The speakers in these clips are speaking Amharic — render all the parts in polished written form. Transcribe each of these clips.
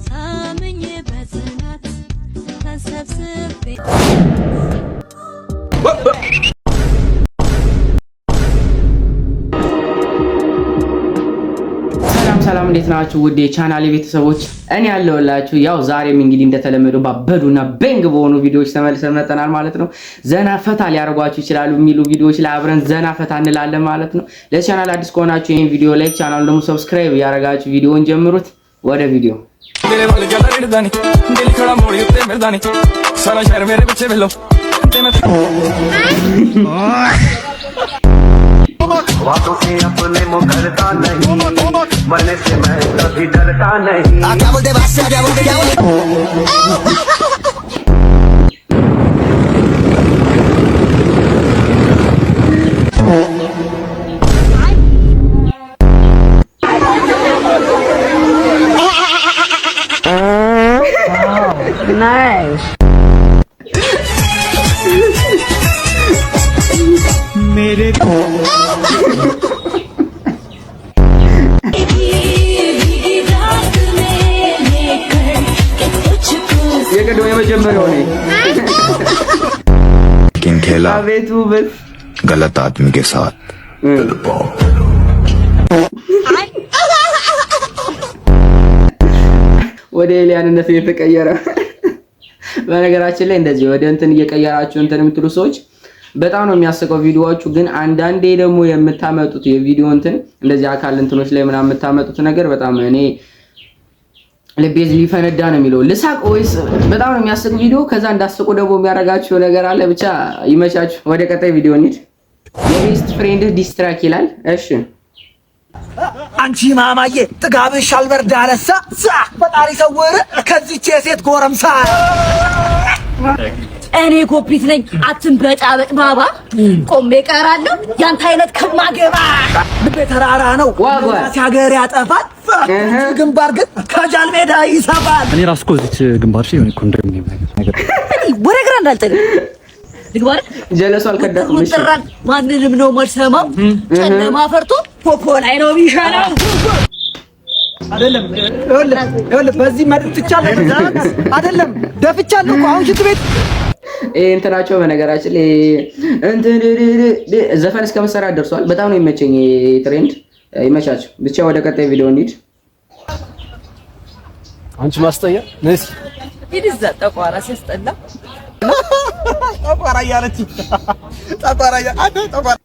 ታምኜ በጽናት ተሰብስቤ። ሰላም ሰላም፣ እንዴት ናችሁ? ውድ የቻናሌ ቤተሰቦች፣ እኔ ያለሁላችሁ ያው ዛሬም እንግዲህ እንደተለመደው ባበዱና bang በሆኑ ቪዲዮዎች ተመልሰን መጥተናል ማለት ነው። ዘና ፈታ ሊያደርጓችሁ ይችላሉ የሚሉ ቪዲዮዎች ላይ አብረን ዘና ፈታ እንላለን ማለት ነው። ለቻናል አዲስ ከሆናችሁ ይህን ቪዲዮ like፣ ቻናሉን ደግሞ subscribe እያደረጋችሁ ቪዲዮውን ጀምሩት። ወደ ቪዲዮ። ਮੇਰੇ ਵੱਲ ਗੱਲ ਰਿੜਦਾ ਨੀ, ਦਿਲ ਖੜਾ ਮੋੜੀ ਉੱਤੇ ਮਿਲਦਾ ਨੀ, ਸਾਰਾ ਸ਼ਹਿਰ ਮੇਰੇ ਪਿੱਛੇ ਵੇਲੋ ਤੇ ਮੈਂ बातों से अपने मुकरता नहीं, मरने से मैं कभी डरता नहीं। भीगी रात में लेकर के तुझको የቀድሞ የመጀመሪያው ነው። लेकिन खेला አቤት ውበት! गलत आदमी के साथ। ወደ alien ነት እየተቀየረ። በነገራችን ላይ እንደዚህ ወደ እንትን እየቀየራችሁ እንትን የምትሉ ሰዎች በጣም ነው የሚያስቀው ቪዲዮዎቹ። ግን አንዳንዴ ደግሞ የምታመጡት የቪዲዮ እንትን እንደዚህ አካል እንትኖች ላይ ምናምን የምታመጡት ነገር በጣም እኔ ልቤ ሊፈነዳ ነው የሚለው። ልሳቅ ወይስ? በጣም ነው የሚያስቅ ቪዲዮ። ከዛ እንዳስቁ ደግሞ የሚያደርጋችሁ ነገር አለ። ብቻ ይመቻችሁ። ወደ ቀጣይ ቪዲዮ እንሂድ። የ best friend diss track ይላል። እሺ። አንቺ ማማዬ ጥጋብሽ አልበርድ አለሳ ሳ ፈጣሪ ሰውር ከዚች የሴት ጎረምሳ። እኔ ኮፒት ነኝ፣ አትንበጫበጭ ባባ። ቆሜ እቀራለሁ ያንተ አይነት ከማገባ። ልቤ ተራራ ነው። ዋጓ። ሀገር ያጠፋል፣ ግንባር ግን ከጃል ሜዳ ይሰፋል። እኔ ራሱ እኮ እዚች ግንባር የሆነ ኮንዶሚኒየም ነገር። ወደ ግራ እንዳልጥል ልግባር። ጀለሱ አልከዳትም። እሺ። ጥራል ማንንም ነው የማልሰማው። ጨለማ ፈርቶ ፖፖ ላይ ነው የሚሻለው። አይደለም፣ ይኸውልህ ይኸውልህ በዚህ መጥቻለሁ፣ አይደለም ደፍቻለሁ እኮ አሁን ሽንት ቤት። ይሄ እንትናቸው በነገራችን ላይ እንትን ዘፈን እስከ መሰራት ደርሷል። በጣም ነው የሚመቸኝ ይሄ trend። ይመቻችሁ። ብቻ ወደ ቀጣይ ቪዲዮ እንሂድ። አንቺ ማስጠያ ነስ። ሂድ እዛ ጠቋራ ሲያስጠላ። ጠቋራ እያለች ጠቋራ አንተ ጠቋራ።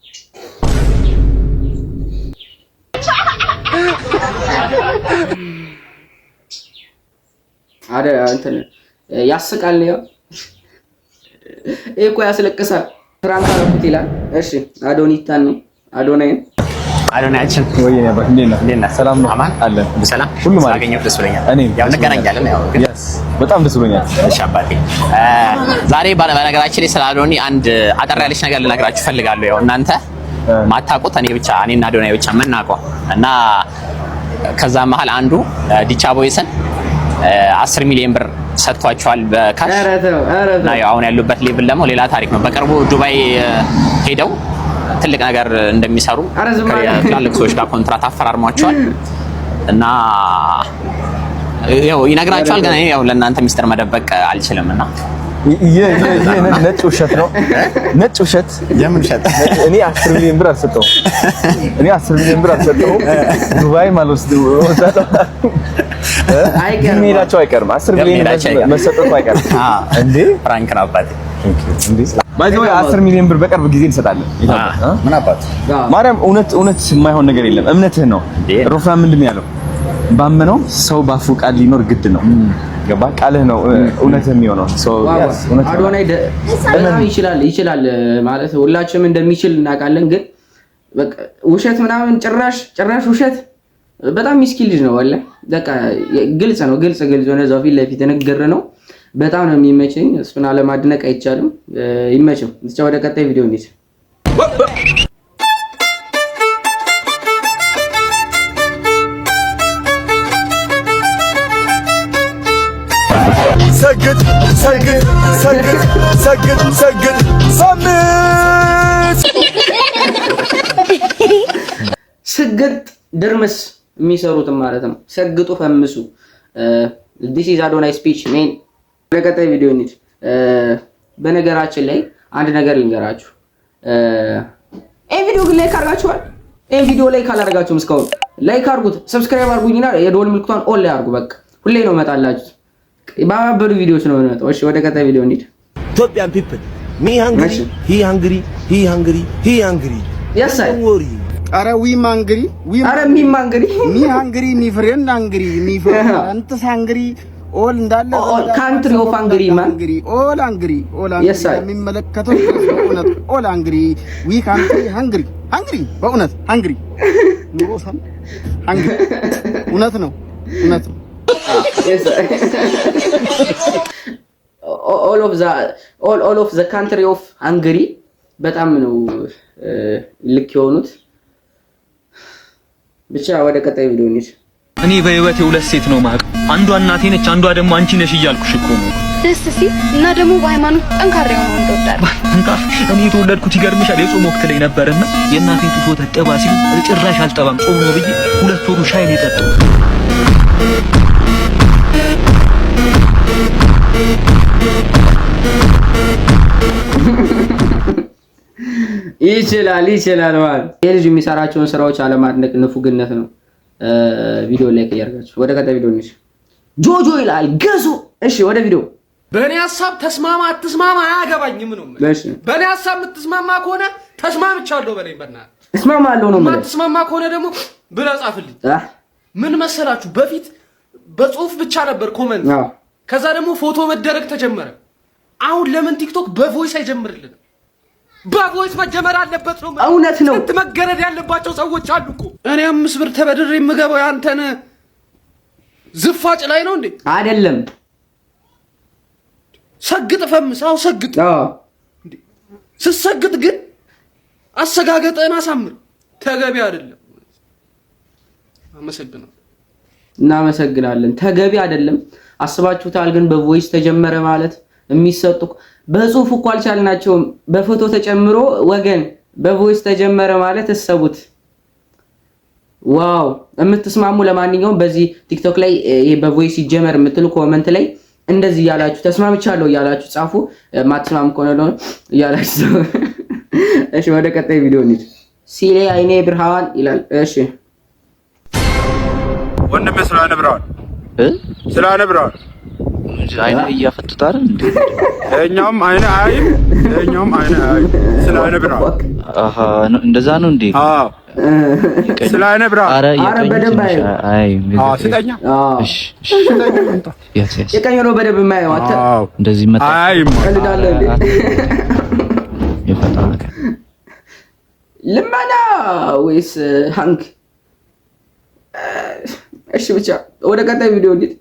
አረ እንትን ያስቃል። ያው ይሄ እኮ ያስለቅሳል። Prank አደረኩት ይላል። እሺ አዶኒታን ነው አዶናይን። አዶናያችን። ወይ አባት፣ እንዴት ነህ? እንዴት ነህ? ሰላም ነው? አማን። አለን። ሰላም። ሁሉ ማለት ስላገኘሁህ ደስ ብሎኛል። እኔም። ያው እንገናኛለን። ያው ግን Yes፣ በጣም ደስ ብሎኛል። እሺ አባቴ፣ ዛሬ በነገራችን ላይ ስለ አዶኒ አንድ አጠር ያለች ነገር ልነግራችሁ እፈልጋለሁ። ያው እናንተ ማታውቁት እኔ ብቻ፣ እኔና አዶናይ ብቻ የምናውቀው እና ከዛ መሀል አንዱ ዲቻ ቦይስን 10 ሚሊዮን ብር ሰጥቷቸዋል በ cash። ኧረ ተው፣ ኧረ እና ተው። ያው አሁን ያሉበት level ደግሞ ሌላ ታሪክ ነው። በቅርቡ ዱባይ ሄደው ትልቅ ነገር እንደሚሰሩ ኧረ ዝም አለ። ከትላልቅ ሰዎች ጋር ኮንትራት አፈራርሟቸዋል እና ያው ይነግራቸዋል። ግን እኔ ያው ለእናንተ ሚስጥር መደበቅ አልችልም እና ይህ ነጭ ውሸት ነው። ነጭ ውሸት። የምን ውሸት? እኔ 10 ሚሊዮን ብር አልሰጠሁም። እኔ 10 ሚሊዮን ብር አልሰጠሁም። ዱባይም አልወስድም። አይቀርም። መሄዳቸው አይቀርም። 10 ሚሊዮን መሄዳቸው አይቀርም። መሰጠቱ አይቀርም። እንዴ። Prank ነው አባቴ። እንዴ፣ by the way 10 ሚሊዮን ብር በቅርብ ጊዜ እንሰጣለን። ምን አባቱ። ማርያም፣ እውነት እውነት የማይሆን ነገር የለም። እምነትህ ነው። እንዴ። ሮፍናን ምንድን ነው ያለው? ባመነው ሰው ባፉ ቃል ሊኖር ግድ ነው። ገባ? ቃልህ ነው እውነት የሚሆነው። So yes፣ እውነት ነው። አዶናይ በጣም ይችላል፣ ይችላል ማለት ሁላችንም እንደሚችል እናውቃለን። ግን በቃ ውሸት ምናምን ጭራሽ ጭራሽ ውሸት። በጣም ሚስኪን ልጅ ነው። ወላሂ በቃ ግልጽ ነው። ግልጽ ግልጽ ሆነ እዛው ፊት ለፊት ንግር ነው። በጣም ነው የሚመቸኝ። እሱን አለማድነቅ አይቻልም። ይመቸው። ብቻ ወደ ቀጣይ ቪዲዮ እንሂድ። ሰግጥ ሰግጥ ሰግጥ ሰግጥ ሰግጥ ፈምስ። ስግጥ ድርምስ የሚሰሩትም ማለት ነው። ሰግጡ ፈምሱ። This is አዶናይ speech, man። ወደ ቀጣይ ቪዲዮ እንሂድ። በነገራችን ላይ አንድ ነገር ልንገራችሁ። ይህን ቪዲዮ ግን like አድርጋችኋል? ይህን ቪዲዮ like አላደርጋችሁም እስካሁን like አድርጉት፣ subscribe አድርጉኝና የደወል ምልክቷን all ላይ አድርጉ። በቃ ሁሌ ነው እመጣላችሁ። ባበዱ ቪዲዮዎች ነው የምመጣው። እሺ ወደ ቀጣይ ቪዲዮ እንሂድ። Ethiopian people, me hungry, he hungry, he hungry, he hungry. Yes, sir. Don't worry. አረ we hungry, we አረ me hungry. Me hungry, me friend hungry, me friends hungry, all እንዳለ All country of hungry, man. Hungry, all hungry, all hungry. Yes, sir. የሚመለከተው በእውነት all hungry, we country hungry, hungry, በእውነት hungry ኑሮ ሰም hungry። እውነት ነው፣ እውነት ነው። Yes, sir. All of the country of hungry። በጣም ነው ልክ የሆኑት። ብቻ ወደ ቀጣይ ቪዲዮ እንሂድ። እኔ በህይወቴ ሁለት ሴት ነው የማውቀው። አንዷ እናቴ ነች፣ አንዷ ደግሞ አንቺ ነሽ እያልኩሽ እኮ ነው። ደስ ሲል እና ደግሞ በሃይማኖት ጠንካራ የሆነ ወንድ እወዳለሁ። ጠንካራ። እኔ የተወለድኩት ይገርምሻል የጾም ወቅት ላይ ነበርና የእናቴን ጡት ወተት ጠባ ሲሉ ጭራሽ አልጠባም ጾም ነው ብዬ 2 ወሩ ሻይ ነው የጠጣሁት። ይችላል ይችላል ማለት ይህ ልጅ የሚሰራቸውን ስራዎች አለማድነቅ ንፉግነት ነው። ቪዲዮ like እያደረጋችሁ ወደ ቀጣይ ቪዲዮ እንሂድ። ጆጆ ይላል ገዙ። እሺ ወደ ቪዲዮ። በእኔ ሀሳብ ተስማማ አትስማማ አያገባኝም ነው የምልህ። በእኔ ሀሳብ የምትስማማ ከሆነ ተስማምቻለሁ በለኝ። በእናትህ እስማማለሁ ነው የምልህ። የማትስማማ ከሆነ ደግሞ ብለህ ጻፍልኝ። ምን መሰላችሁ፣ በፊት በጽሁፍ ብቻ ነበር comment፣ ከዛ ደግሞ ፎቶ መደረግ ተጀመረ። አሁን ለምን ቲክቶክ በ voice አይጀምርልንም? በ voice መጀመር አለበት ነው። እውነት ነው። ስንት መገረድ ያለባቸው ሰዎች አሉ እኮ። እኔ 5 ብር ተበድሬ የምገባው ያንተን ዝፋጭ ላይ ነው እንዴ? አይደለም። ሰግጥ ፈምስ። አዎ ሰግጥ። ስትሰግጥ ግን አሰጋገጥህን አሳምር። ተገቢ አይደለም። አመሰግናለሁ። እናመሰግናለን። ተገቢ አይደለም። አስባችሁታል? ግን በ voice ተጀመረ ማለት የሚሰጡ በጽሁፍ እኮ አልቻልናቸውም። በፎቶ ተጨምሮ ወገን በ voice ተጀመረ ማለት እሰቡት። Wow! የምትስማሙ ለማንኛውም በዚህ ቲክቶክ ላይ ይሄ በ voice ይጀመር የምትሉ comment ላይ እንደዚህ እያላችሁ ተስማምቻለሁ እያላችሁ ጻፉ። ማትስማሙ ከሆነ ደግሞ እያላችሁ። እሺ ወደ ቀጣይ ቪዲዮ እንሂድ። ሲሌ አይኔ ብርሃን ይላል። እሺ። ወንድሜ ስለ አይነ ብርሃን፣ ስለ አይነ ብርሃን። አይነ እያፈጡት አይደል እንዴ? ይኸኛውም አይነ አይም፣ ይኸኛውም አይነ አይም። ስለ አይነ ብርሃን። አሃ፣ እንደዛ ነው እንዴ? አዎ፣ ስለ አይነ ብርሃን። አረ የቀኙ ትንሽ አይ። አዎ፣ ስጠኛ። እሺ yes yes። የቀኝ ነው በደንብ የማየው አንተ። እንደዚህ መጣ። አይም። ቀልዳለህ እንዴ? የፈጣ ልመና ወይስ ሃንክ? እሺ ብቻ ወደ ቀጣይ ቪዲዮ እንሂድ።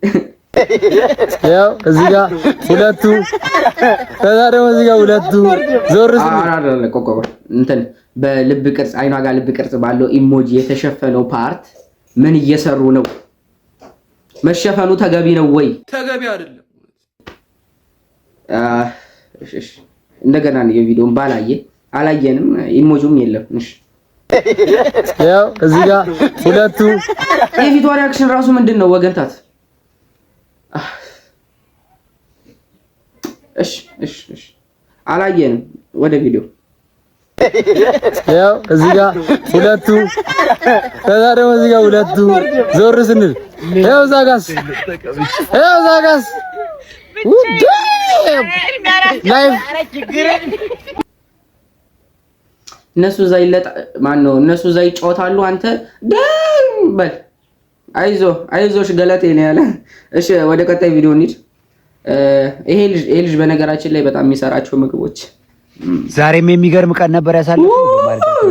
ያው እዚህ ጋር ሁለቱ፣ ከዛ ደግሞ እዚህ ጋር ሁለቱ ዞር ሲሉ ቆይ ቆይ፣ እንትን በልብ ቅርጽ አይኗ ጋር ልብ ቅርጽ ባለው emoji የተሸፈነው part ምን እየሰሩ ነው? መሸፈኑ ተገቢ ነው ወይ? ተገቢ አይደለም። እሺ እሺ፣ እንደገና ነው የቪዲዮን ባላየ አላየንም፣ emoji ውም የለም። እሺ። ያው እዚህ ጋር ሁለቱ። የፊቷ reaction ራሱ ምንድን ነው ወገንታት? እሺ እሺ እሺ፣ አላየንም። ወደ ቪዲዮ። ያው እዚህ ጋር ሁለቱ፣ ከዛ ደግሞ እዚህ ጋር ሁለቱ ዞር ስንል ያው እዛ ጋስ፣ ያው እዛ ጋስ live። እነሱ እዛ ይለጣ ማን ነው? እነሱ እዛ ይጫወታሉ። አንተ ደም በል አይዞ አይዞሽ ገለቴ ነው ያለ። እሺ ወደ ቀጣይ ቪዲዮ እንሂድ። ይሄ ልጅ በነገራችን ላይ በጣም የሚሰራቸው ምግቦች ዛሬም የሚገርም ቀን ነበር ያሳለፍነው።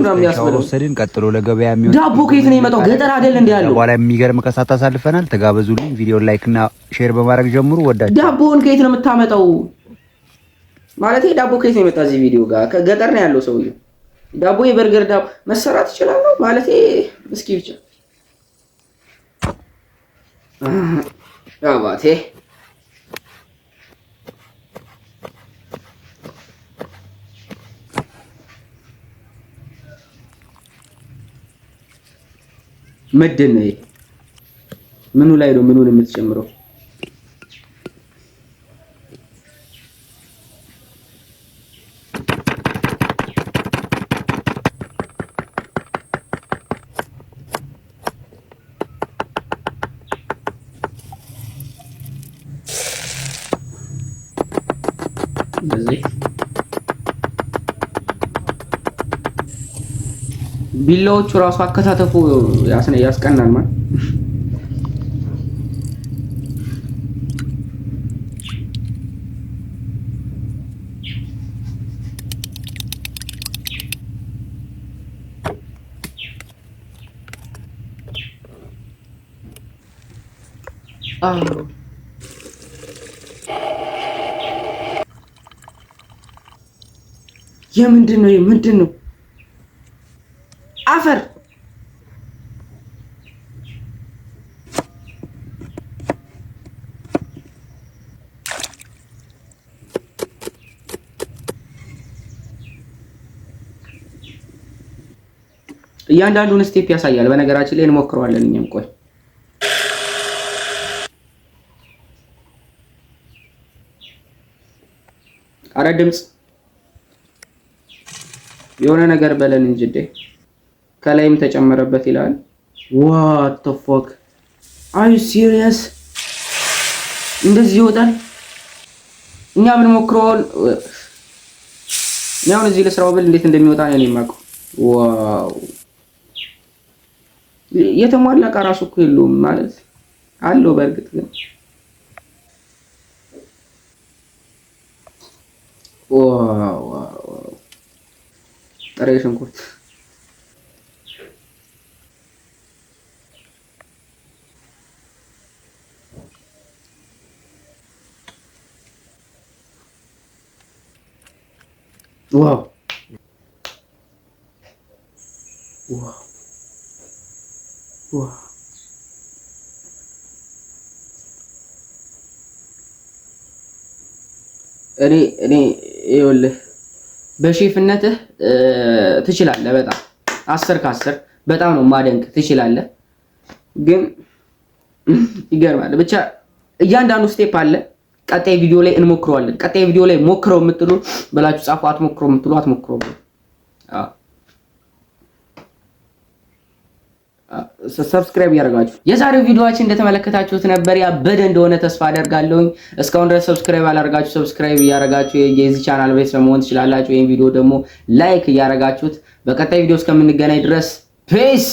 ነው የሚያስብለው። ወሰድን። ቀጥሎ ለገበያ የሚሆን ዳቦ ከየት ነው የመጣው? ገጠር አይደል እንዴ ያለው? በኋላ የሚገርም ከሳት አሳልፈናል። ተጋበዙልኝ። ቪዲዮ like እና share በማድረግ ጀምሩ። ወዳችሁ ዳቦውን ከየት ነው የምታመጣው? ማለት ዳቦ ከየት ነው የመጣው? እዚህ ቪዲዮ ጋር ከገጠር ነው ያለው ሰውዬው። ዳቦ የበርገር ዳቦ መሰራት ይችላል ነው ማለት። እስኪ ብቻ አባቴ። ምንድን ነው ይሄ? ምኑ ላይ ነው ምኑን የምትጨምረው? እንደዚህ ቢላዎቹ ራሱ አከታተፉ ያስቀናል ማለት። የምንድን ነው? ምንድን ነው? አፈር። እያንዳንዱን step ያሳያል። በነገራችን ላይ እንሞክረዋለን እኛም። ቆይ፣ አረ ድምፅ የሆነ ነገር በለን እንጂ እንዴ! ከላይም ተጨመረበት ይላል። What the fuck, are you serious? እንደዚህ ይወጣል? እኛ ምን ሞክረውን እኔ አሁን እዚህ ለስራው ብል እንዴት እንደሚወጣ ነው የማውቀው። Wow፣ የተሟላ እቃ ራሱ እኮ የለውም፣ ማለት አለው በእርግጥ ግን wow፣ ጥሬ ሽንኩርት። Wow! እኔ ይኸውልህ በሼፍነትህ ትችላለህ። በጣም 10 ከ10፣ በጣም ነው ማደንቅ፣ ትችላለህ። ግን ይገርማል። ብቻ እያንዳንዱ step አለ። ቀጣይ ቪዲዮ ላይ እንሞክረዋለን። ቀጣይ ቪዲዮ ላይ ሞክረው የምትሉ ብላችሁ ጻፉ። አትሞክረው የምትሉ አትሞክረው። አዎ፣ subscribe እያደረጋችሁ የዛሬው ቪዲዮአችን እንደተመለከታችሁት ነበር። ያበደ እንደሆነ ተስፋ አደርጋለሁኝ። እስካሁን ድረስ subscribe ያላደረጋችሁ subscribe እያደረጋችሁ የዚህ ቻናል ቤተሰብ መሆን ትችላላችሁ። ይህን ቪዲዮ ደግሞ like እያደረጋችሁት በቀጣይ ቪዲዮ እስከምንገናኝ ድረስ peace።